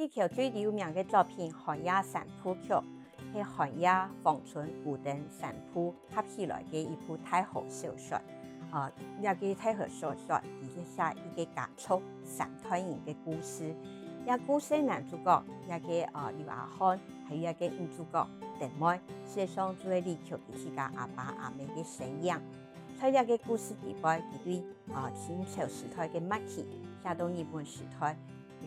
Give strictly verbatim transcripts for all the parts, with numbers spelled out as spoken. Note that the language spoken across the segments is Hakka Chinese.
李喬最有名个作品《寒夜三部曲》，係寒夜、芳春、孤燈三部合起來个一部大河小說。啊，這个大河小說，佢係寫一个家族三代人个故事。這故事男主角，這个，啊，劉阿漢，還有這个女主角燈妹，事實上就係李喬佢自家阿爸阿姆个身影。在這个故事底背，佢對，啊，清朝時代个末期，寫到日本時代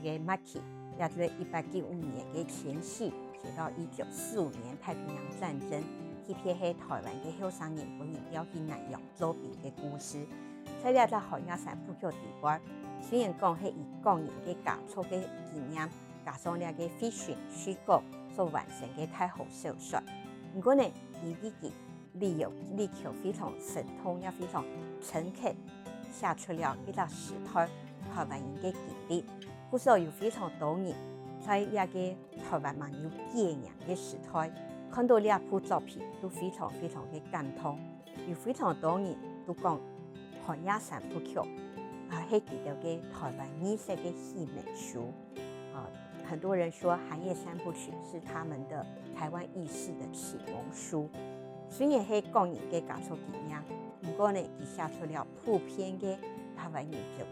个末期，也就係一八九五年个前期，寫到一九四五年太平洋戰爭，特別係台灣个後生人分人調去南洋做兵个故事。在這隻《寒夜三部曲》底背，雖然講係以個人个家族个經驗，加上這个廢船水濠所完成个大河小說，毋過呢，佢自己 李喬，李喬非常生動，也非常誠懇，寫出了一隻時代台灣人个經歷。故所有非常多人在這个台灣還有戒嚴个時代，看到這部作品都非常非常个感動。有非常多人都講《寒夜三部曲》啊，係佢兜个台灣意識个啟蒙書。 啊，很多人說《寒夜三部曲》是他們的台灣意識的啟蒙書。雖然係個人个家族經驗，毋過呢，佢寫出了普遍个台灣人个，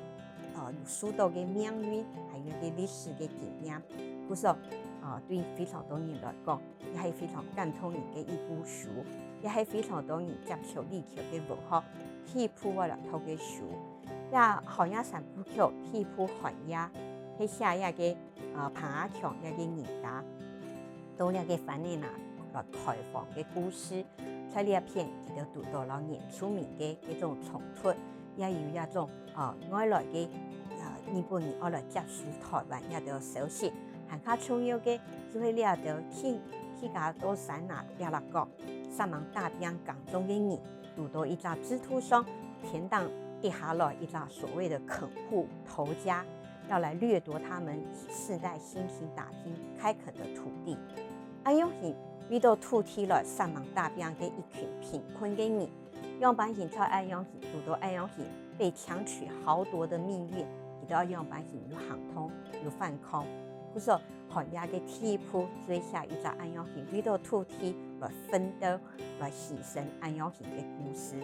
呃，有受到个命運，還有个歷史个經驗。故所，啊，對非常多人來講，也係非常感動人个一部書，也係非常多人接觸李喬个文學，第一部愛來讀个書。這《寒夜三部曲》第一部《寒夜》，係寫這个 啊，彭阿強這个人家，到這个番仔林來開荒个故事。在這片，佢兜堵到摎原住民个一種衝突，也有這種，啊，外來个，啊，日本人愛來接收台灣這兜消息。還較重要个，就係這兜自，自家到山林這落角，煞猛打拚耕種个人， 堵到一隻制度上天頂跌下來一隻所謂的墾戶頭家，要來掠奪他們世代辛勤打拼開墾的土地。恁樣形為著土地來煞猛打拚个一群貧困个人，仰般形在恁樣形堵到恁樣形被強取豪奪的命運，佢兜愛仰般形有行動、有反抗。故所，寒夜个第一部就寫一隻恁樣形為著土地來奮鬥、來犧牲恁樣形个故事。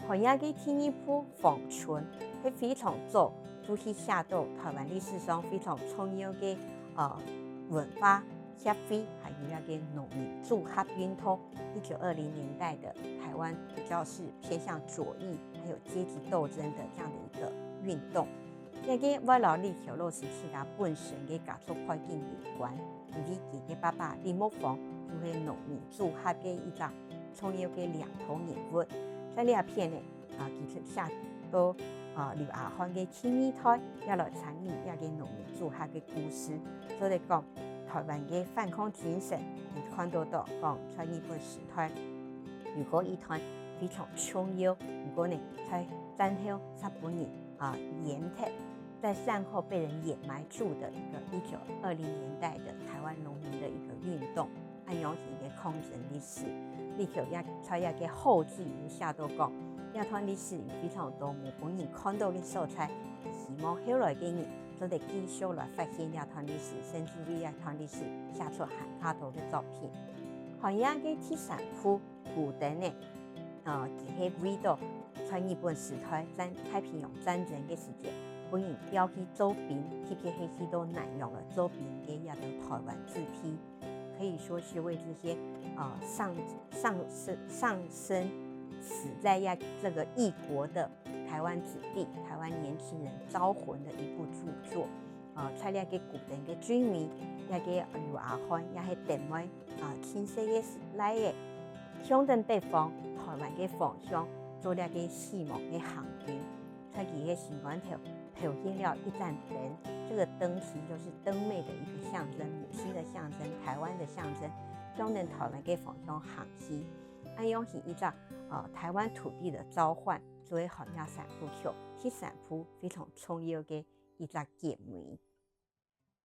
寒夜个第二部《芳春》係非常早就去寫到台灣歷史上非常重要个，呃，文化協會，還有該个農民組合運動。一九二零年代的台灣比較是偏向左翼，還有階級鬥爭的這樣的一個運動。 這个會摎李喬老師自家本身个家族背景有關，因為佢个爸爸李木芳就係農民組合个一隻重要个領頭人物。在這片呢，啊，佢就寫到，啊，劉阿漢个第二代也來參與這个農民組合个故事。所以講，台灣个反抗精神，你看到到講，在日本時代，有過一段非常重要，毋過呢，在戰後煞分人 啊，淹忒，在戰後被人掩埋住的一個一九二零年代的台灣農民的一個運動，恁樣一個抗爭歷史。李喬也在這个後記有寫到講，這段歷史有非常多無分人看到个所在，希望後來个人做得繼續來發現這段歷史，甚至為這段歷史寫出還較多个作品。寒夜个第三部 孤燈呢，呃，佢係為著在日本時代戰，太平洋戰爭个時節，分人調去做兵，特別係去到南洋來做兵个這兜台灣子弟，可以說是為這些，呃，喪，喪生，喪生死在這，這個異國的台灣子弟、台灣年輕人招魂的一部著作。呃，在這个孤燈个最尾，這个劉阿漢也係燈妹， 啊，親細个倈仔，向等北方，台灣个方向，做這个死亡个行軍。在佢个心肝頭，浮現了一盞燈，這個燈其實就是燈妹的一個象徵，母親的象徵，台灣的象徵，向等台灣个方向行去。恁樣係一隻，呃，台灣土地的召喚，作為寒夜三部曲，第三部非常重要个一隻結尾。